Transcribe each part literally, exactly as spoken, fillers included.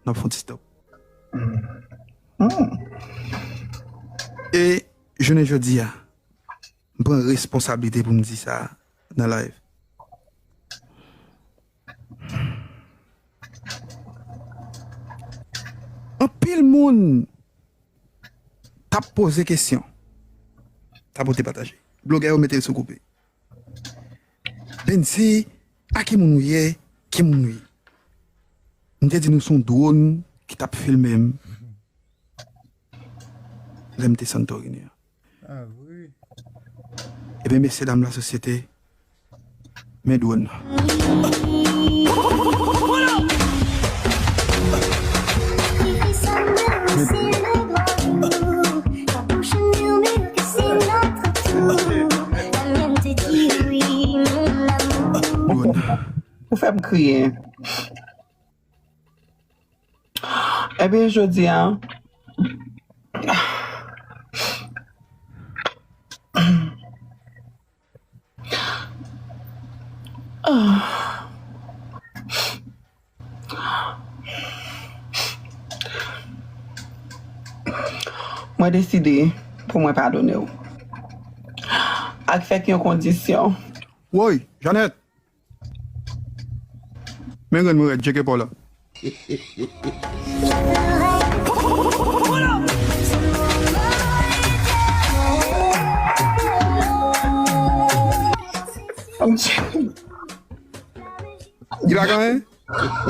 n ap fè yon ti stop. E jounen jodi a, m pran responsablite pou m di sa nan live. Anpil moun t ap poze kesyon. Tapote pataje. Blogè yo mete l sou koupe. Bensi, a ki moun ou ye? Ki moun ou ye? M te di nou se yon dwòn ki t ap filme m lè m te Santorini an. Ah, wi. Ebyen, mesye dam lasosyete, men dwòn nan. Dwòn. Ou fè m kriye. Ebyen, jodi a, mwen deside pou mwen padone w. Ak fèk yon kondisyon. Woy, Janet! Men grenn mwen rèd, tcheke pa w la. Li pa gen anyen?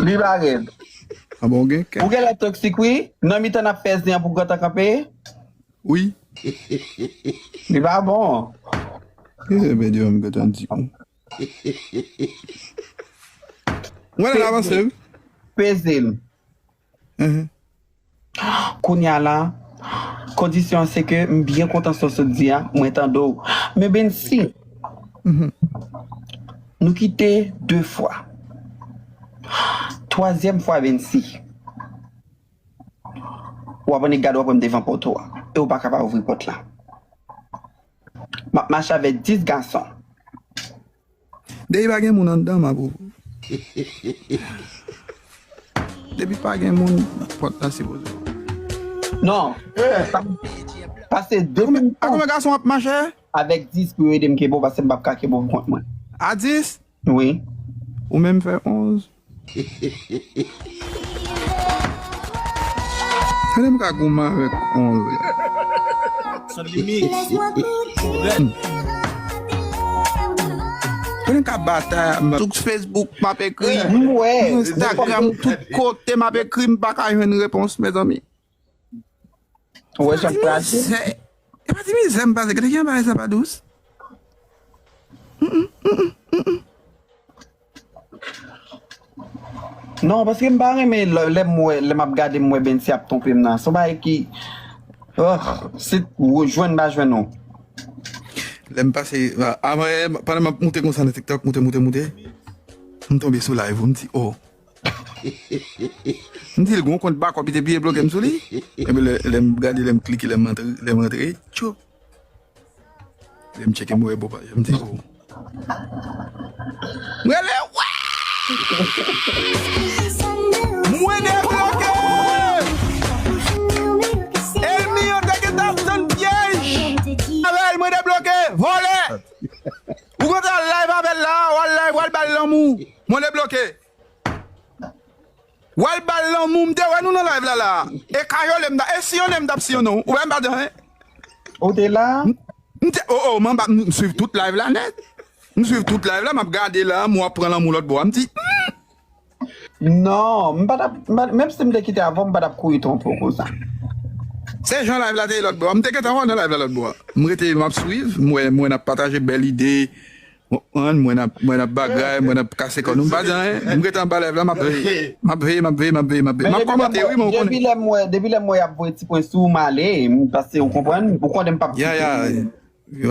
Li pa rèd. A bon, ou gen kè? Ou genlè toksik, wi. Nan mitan n ap fè zen an pou w gentan kanpe. Wi. Li pa bon. Ki se bedi yo m gentan di. Mwen la avanse wi. Peze m. Kounye a la, kondisyon an se ke m byen kontan sa w sot di a, mwen tande w. Men Bensi, nou kite de fwa. Twazyèm fwa Bensi. W ap annik gade w ap wè m devan poto a. E w pa ka pa ouvri pòt la. M ap mache avèk dis gason. Depi pa gen moun anndan, m ap ouvri. Depi pa gen moun, pòt la sipoze ouvri. Non. Pase de moun. A konbyen gason w ap mache? Avèk dis pou yo ede m kenbe w, paske m p ap ka kenbe w pou kont mwen. A dis? Wi. Ou menm fè onz. Kòman m ka goumen avèk onz? Kòman m ka batay sou Facebook, m ap ekri. Instagram, tout kote m ap ekri, m pa ka jwenn repons, mezanmi. Ou wè jan m kraze? E pa ti mizè m pase, gade jan bagay sa pa dous. Non, paske m pa renmen lè, lè m wè, lè m ap gade m wè Bensi ap twonpe m nan. Se yon bagay ki, oh, se jwenn m pa jwenn ou. Lè m pase, avan, pandan m ap moute konsa nan TikTok, moute, moute, moute, m tonbe sou live ou, m di, oh. M di l gen yon kont bakòp li te bliye bloke m sou li. Epi lè, lè m gade, lè m klike, lè m antre, lè m antre, tchou. Lè m tcheke m wè bò pa, m di, oh. M rele, wè! Mwen debloke! Elmi yo te gentan ap tann pyèj! Avè l, mwen debloke! Vòlè! Ou konn al live avè l la, w al live, w al ba l lanmou. Mwen debloke. W al ba l lanmou, m te wè nou nan live la la. E kayole m ta, e siyonnen m t ap siyonnen w. Ou wè m pa di anyen. Ou te la? M te, o, o, m anba, m swiv tout live la nèt. M swiv tout live la, m ap gade lanmou, w ap pran lanmou lòt bò a. M di, hmm! Non, m pa t ap, m pa, menm si m te kite avan w, m pa t ap kouri twonpe w konsa. Se jan live la te ye lòt bò a. M te gentan wè w nan live la lòt bò a. M rete, m ap swiv, m wè, m wè n ap pataje bèl ide. Ou konprann, mwen ap, mwen ap bagay, mwen ap kase kò nou. M pa di anyen. M rete anba live la, m ap veye. M ap veye, m ap veye, m ap veye, m ap veye. M ap kòmante, wi, men ou konnen. Depi lè m wè, depi lè m wè y ap voye ti pwen sou ou, m ale. M pase, ou konprann? Ou konnen m p ap kite. Ya, ya.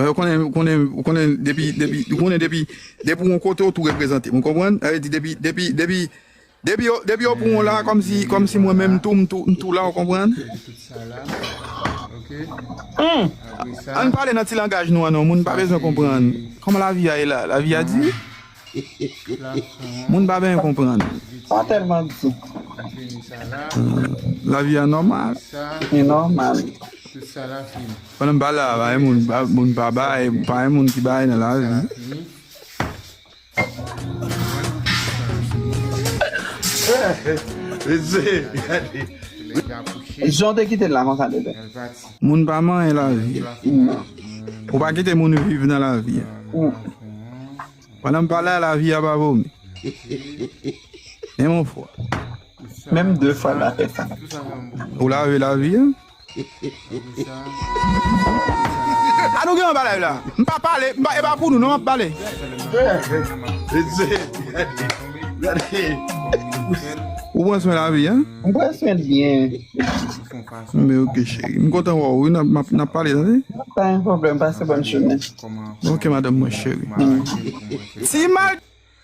Ou konnen, ou konnen, ou konnen depi, depi, ou konnen depi, depi w yon kote, ou tou reprezante. Ou konprann? Sa vle di depi, depi, depi, Depi yo, depi yo pran w la, kòmsi, kòmsi mwen menm tou, m tou, m tou la, ou konprann? Ann pale nan ti langaj nou an non, moun pa bezwen konprann. Kòman lavi a ye la? Lavi a di? Moun pa byen konprann. Pa tèlman di. Lavi a nòmal. E nòmal. Pandan m pa la, pa gen moun, pa- moun pa bay, pa gen moun ki bay nan lavi. Jan w te kite l la konsa depi. Moun pa manyen lavi. Ou pa kite moun viv nan lavi. Pandan m pa la, lavi a pa vomi. Men yon fwa. Menm de fwa l a fè sa. Ou lave lavi a. A nou gen yon bagay la. M pa pale, m pa, e pa pou nou, non, m ap pale. Ou pran swen lavi a? M pran swen l byen. Men ok, cheri. M kontan wè w, wi, n ap- n ap- n ap pale, tande? Pa gen pwoblèm, pase bòn chemen. Ok, madanm mwen, cheri. Ti mal